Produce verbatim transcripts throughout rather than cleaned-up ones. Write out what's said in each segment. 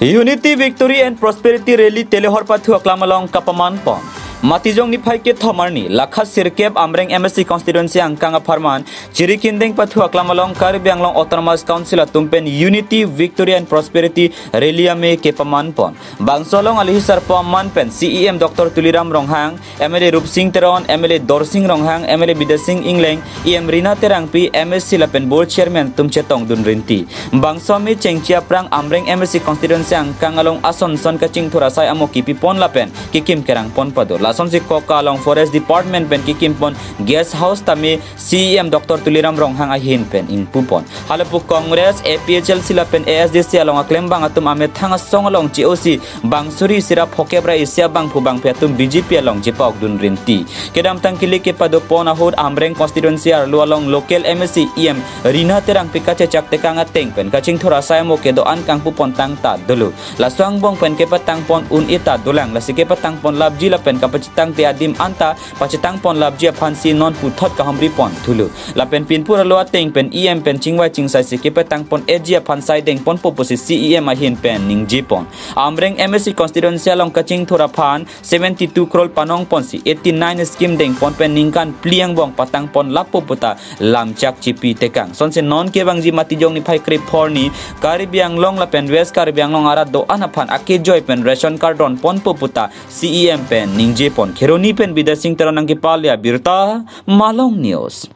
Unity Victory and Prosperity Rally Telehor pathu aklam along kapaman pon. Matijong niphai kethom arni, lakha sirkep Amreng M A C constituency angkang apharman, chirikindeng pathu aklam along Karbi Anglong Autonomous Council atum pen Unity Victory and Prosperity Rally ame kepaman pon. Bangso along alohi sarpo aman pen C E M Doctor Tuliram Ronghang, M L A Rupsing Teron, M L A Dorsing Ronghang, M L A Bidya Sing Engleng, E M Rina Terangpi, M A C lapen board chairman atum chetongdun rinti. Bangso ame chengchi aphrang Amreng M A C constituency angkang along ason son kachingthur asai amo kipipon lapen kekim kerang pon pado. Lasonsi Koka along Forest Department pen kekim pon guest house tame C E M Doctor Tuliram Ronghang ahin pen ingpu pon. Halapu Congress, A P H L C lapen A S D C along aklembang atum amethang asong along chi osi bang suri sira phokep ra isi abangphu bangphi atum B J P along chipaokdun rinti. Kedamtang kili kepado pon ahut Amreng constituency arlo along local M A C E M Rina Terangpi kachechak tekang ateng pen kachingthur asai amo kedo-an kangpu pon tangta dolo. Laso angbong pen kepatang pon un-e ta dolang, lasi kepatang pon lapji lapen kapachitangte adim anta pachitang pon lapji aphansi non puthot kahumri pon thulo. Lapen pinpur alo ateng pen E M pen chingvai chingsai si kepatang pon eji aphan saideng ponpo pusi C E M ahin pen ningje pon. Amreng M A C constituency along kachingthur aphan seventy two crore panong ponsi eighty nine scheme deng pon pen ningkan phli angbong patang pon lapo puta lamchak chipi tekang. Sonsi non kevangji Matijong niphai krephor arni Karbi Anglong lapen West Karbi Anglong arat do-an aphan akejoi pen ration card don ponpo puta C E M pen ningje pon. Kheroni pen Bidya Sing Teron nangkepale abirta, Malong News.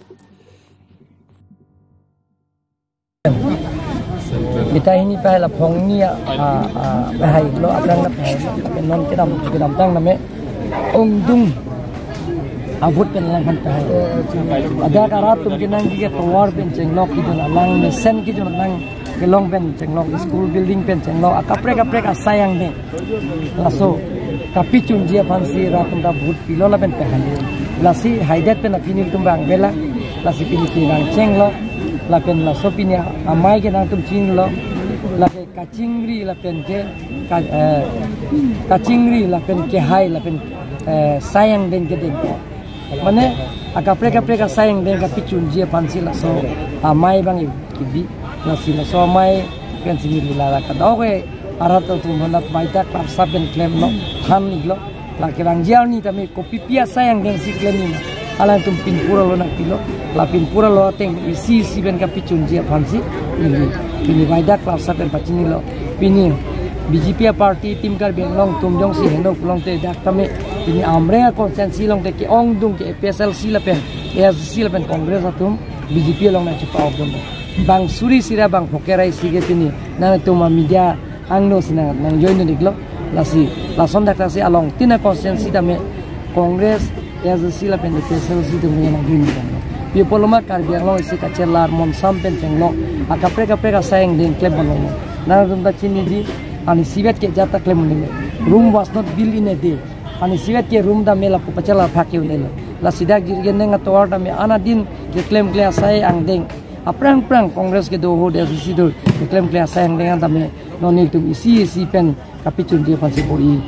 Mita hini pahai la phongni a, a, a, pahai lo, aphrang na pahai lo, non kedam, kedamtang name ongdung avut pen lang han pahai. Ada karat atum kenangji ke tovar pen chenglok kejun alang, mesen kejun alang, kelong pen chenglok, school building pen chenglok, akaprek kaprek asai angdeng. Laso kapichunji aphansi rat atum ta vote pilo lapen pahai. Lasi haidet pen aphi nelitum bang bela. Lasi pini pinang chenglo. Lapen laso pini amei ke nangtum chinilo. Lasi kachingri lapen ke ka, eh, kachingri lapen kehai lapen, eh, sai angdeng kedeng. Mane akaprek kaprek asai angdeng kapichunji aphansi laso amei bang kebi, lasi laso amei pensi neli la kadokave arat atum hanat baita klapsa pen klemlo, than iklo. La kevangji arni tame kopipi asai angdengsi klemlo, alangtum pinpur alo nangpilo. La pinpur alo ateng isi isi pen kapichunji aphansi neli pini baita klapsa pen pachinilo. Pini B J P a party Team Karbi Anglong atum jongsi heno pulote dak tame pini Amreng a constituency along te ke-ongdung ke A P H L C lapen A S D C lapen Congress atum B J P along nangchipaokdun. Bang suri sira bang phokep ra isi ke pini nangtum a media angno si nang, nangjoin dun iklo. Lasi lason dak ta si along tin a constituency tame Congress, A S D C lapen A P H L C atum nangjoin dun iklo. Pi apotlo ma Karbi Anglong isi kachelar monsam pen chenglok, akaprek kaprek asai angdeng klem pon longlo. Nangtum ta chiniji, ani isivet ke jat ta klem longlo. Rome was not built in a day. Ani isivet ke Rome tame lapu pachelar phak ke un-elo. Lasi dak Jirikindeng atovar tame anadin keklemkle asai angdeng, aphrang aphrang Congress kedo ahut, A S D C do, keklemkle asai angdeng an tame non nelitum isi isi pen kapichunji aphansi bor-i.